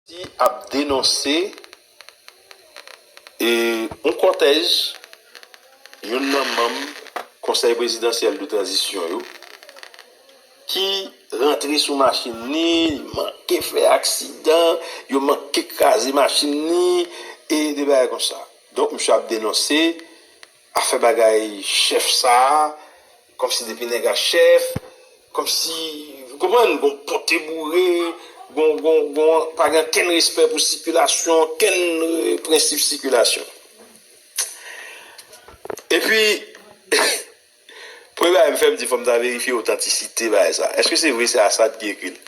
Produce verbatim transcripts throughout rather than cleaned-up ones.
Ti ap denonse e yon kòtèj youn nan manm Konsèy Prezidansyèl de Tranzisyon yo ki rantre sou machin li, li manke fè aksidan, yo manke kraze machin li, e de bagay konsa. Donk, misye ap denonse afè bagay chèf sa a, kòmsi depi nèg la chèf, kòmsi, ou konprann, gon pote boure, gon, gon, gon, pa gen okenn respè pou sikilasyon, okenn, eh, prensip sikilasyon. Epi, premye bagay m fè, m di fò m ta verifye otantisite bagay sa. Èske se vre se Assad ki ekri l?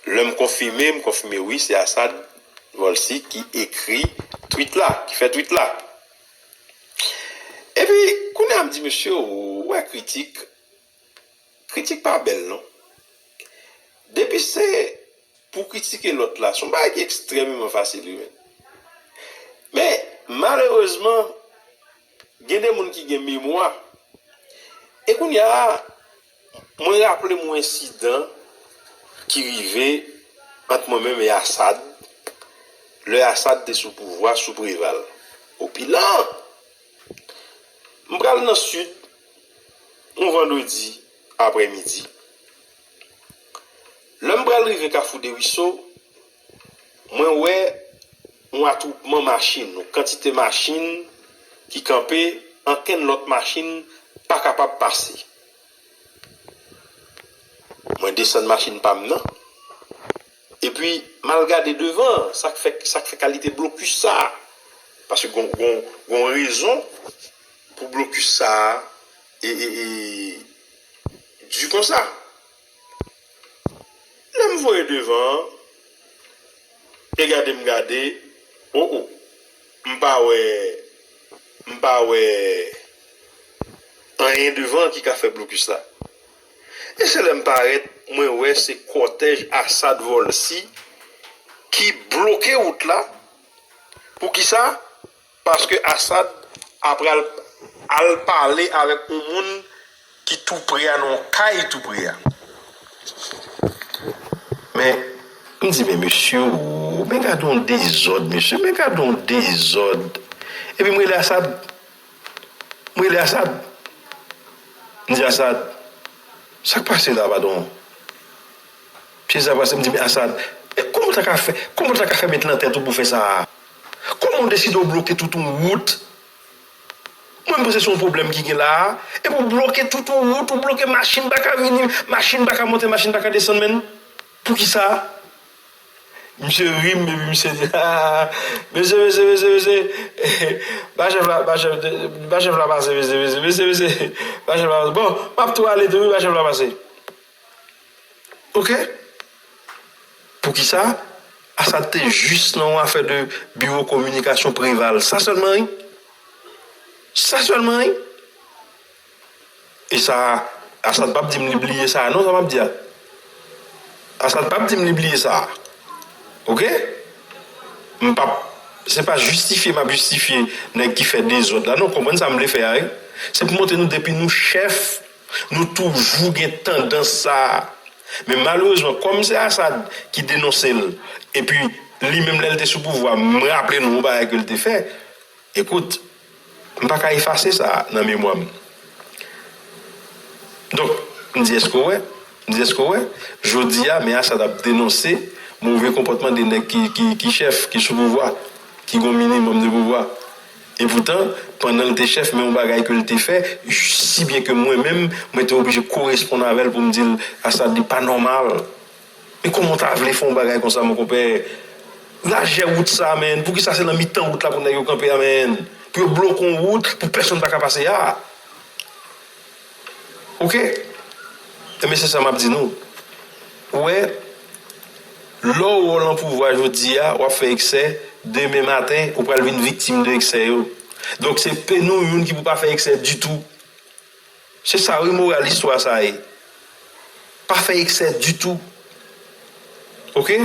Lè m konfime, m konfime wi, se Assad Volcy ki ekri tweet la, ki fè tweet la. Epi, kounye a m di, mesye, ou wè kritik, kritik pa bèl non. Depi se pou kritike lòt la, se yon bagay ki ekstrèmeman fasil wi, men. Men, malerezman, gen de moun ki gen memwa. E kounye a, mwen raple m yon ensidan ki rive ant mwen menm e Assad, lè Assad te sou pouvwa sou Preval. Opilan! M pral nan Sid, yon vandredi aprèmidi. Lè m pral rive Kafou de Riso, mwen wè yon atwoupman machin, yon kantite machin ki kanpe, ankenn lòt machin pa kapab pase. Mwen desann machin pa m nan. Epi, m al gade devan, sa k fè, sa k fè kalite blokis sa a. Paske gon, gon, gon rezon pou blokis sa a e, e, e, di konsa. Lè m voye devan an, e gade m gade, o, o, m pa wè, m pa wè anyen devan ki ka fè blokis la. E se lè m parèt, mwen wè se kòtèj Assad Volcy ki bloke wout la. Poukisa? Paske Assad apral al pale avèk yon moun ki tou pre a, nan yon kay tou pre a. Men, m di, men mesye, o, men gade yon dezòd, mesye, men gade yon dezòd. Epi m rele Assad. M rele Assad. M di, Assad, sa k pase la, padon? Mesye sa pase, m di, men Assad, men kòman w ta ka fè, kòman w ta ka fè met nan tèt ou pou fè sa a? Kòman w deside w bloke tout yon wout? Mwen, m panse se yon pwoblèm ki gen la a. Epi w bloke tout yon wout, ou bloke machin pa ka vini, machin pa ka monte, machin pa ka desann, menn. Poukisa? Misye ri m, epi misye di, ah, mesye, mesye, mesye, mesye, ba chèf la, ba chèf, ba chèf la pase, mesye, mesye, mesye, mesye, ba chèf la pase. Bon, m ap tou ale tou wi, ba chèf la pase. Oke? Poukisa? Assad te jis nan yon afè de biwo kominikasyon Preval. Sa sèlman, wi. Sa sèlman, wi. E sa, Assad p ap di m li bliye sa, non, sa m ap di a. Assad p ap di m li bliye sa. Oke? M p ap, se pa jistifye m ap jistifye nèg ki fè dezòd la, non, konprann sa m vle fè a, wi. Se pou montre nou depi nou chèf, nou toujou gen tandans sa a. Men malerezman, kòm se Assad ki denonse l, epi li menm lè l te sou pouvwa, m raple nou yon bagay ke l te fè, ekout, m pa ka efase sa nan memwa m. Donk, m di, èske w wè? M di, èske w wè? Jodi a, men Assad ap denonse move konpòtman de nèg ki, ki, ki chèf, ki sou pouvwa, ki gon minimòm de pouvwa. Epoutan, pandan l te chèf, men yon bagay ke l te fè, si byen ke mwen menm, mwen te oblije koresponn avè l pou m di l, Assad, li pa nòmal. Men kòman w ta vle fè yon bagay konsa, mon konpè? Lajè wout sa, menn. Poukisa se nan mitan wout la pou nèg yo kanpe a, menn? Pou yo bloke yon wout, pou pèsonn pa ka pase a. Oke? Ebyen, se sa m ap di nou. Ou wè, lè w wè w nan pouvwa jodi a, w ap fè eksè, demen maten, ou pral vin viktim de eksè yo. Donk, se pe nou youn ki pou pa fè eksè ditou. Se sa wi moral istwa sa ye. Pa fè eksè ditou. Oke?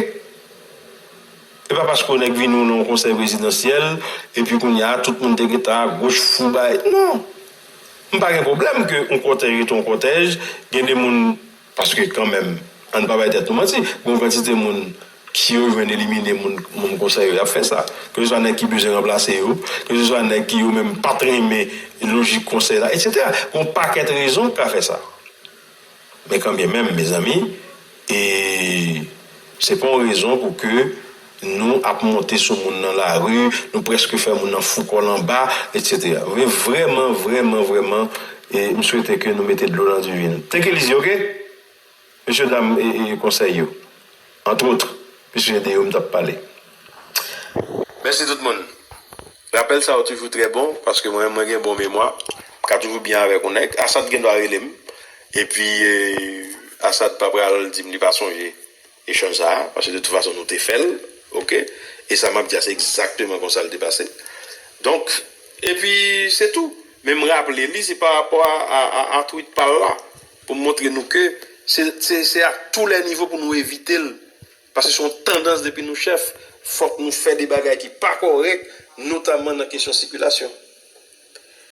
E pa paske yon nèg vini nan yon konsèy prezidansyèl, epi kounye a, tout moun te gentan agoch, fou bay. Non! M pa gen pwoblèm ke yon kòtèj rete yon kòtèj, gen de moun, paske kanmenm, ann pa bay tèt nou manti, gen yon kantite moun Si yo jwenn elimine moun, moun konsèy yo, y ap fè sa. Ke se swa nèg ki bezwen ranplase yo, ke se swa nèg ki yo menm pa t renmen lojik konsèy la, etsetera. Gon pakèt rezon k ka fè sa. Men kanmenm, mezanmi, e se pa yon rezon pou ke nou ap monte sou moun nan lari, nou prèske fè moun nan fou kò l anba, etsetera. Men vrèman, vrèman, vrèman, e m swete ke nou mete dlo nan diven nou. Take it easy, oke? Mesye dam e, e konsèy yo, antwot, mesye de yo m t ap pale. Mèsi tout moun. Rapèl sa yo toujou trè bon, paske mwen, mwen gen bon memwa. M ka toujou byen avèk yon nèg. Asad gen dwa rele m. Epi, e, Asad pa pral di m li pa sonje echanj sa a, paske de tout fason nou te fè l, oke? E sa m ap di a, se egzakteman konsa l te pase. Donk, epi, se tou. Men m raple li, se pa rapò a, a, a, a tweet pa l la, pou m montre nou ke se, se, se a tou lè nivo pou nou evite l. Paske se yon tandans depi nou chèf, fòk nou fè de bagay ki pa kòrèk, notaman nan kesyon sikilasyon.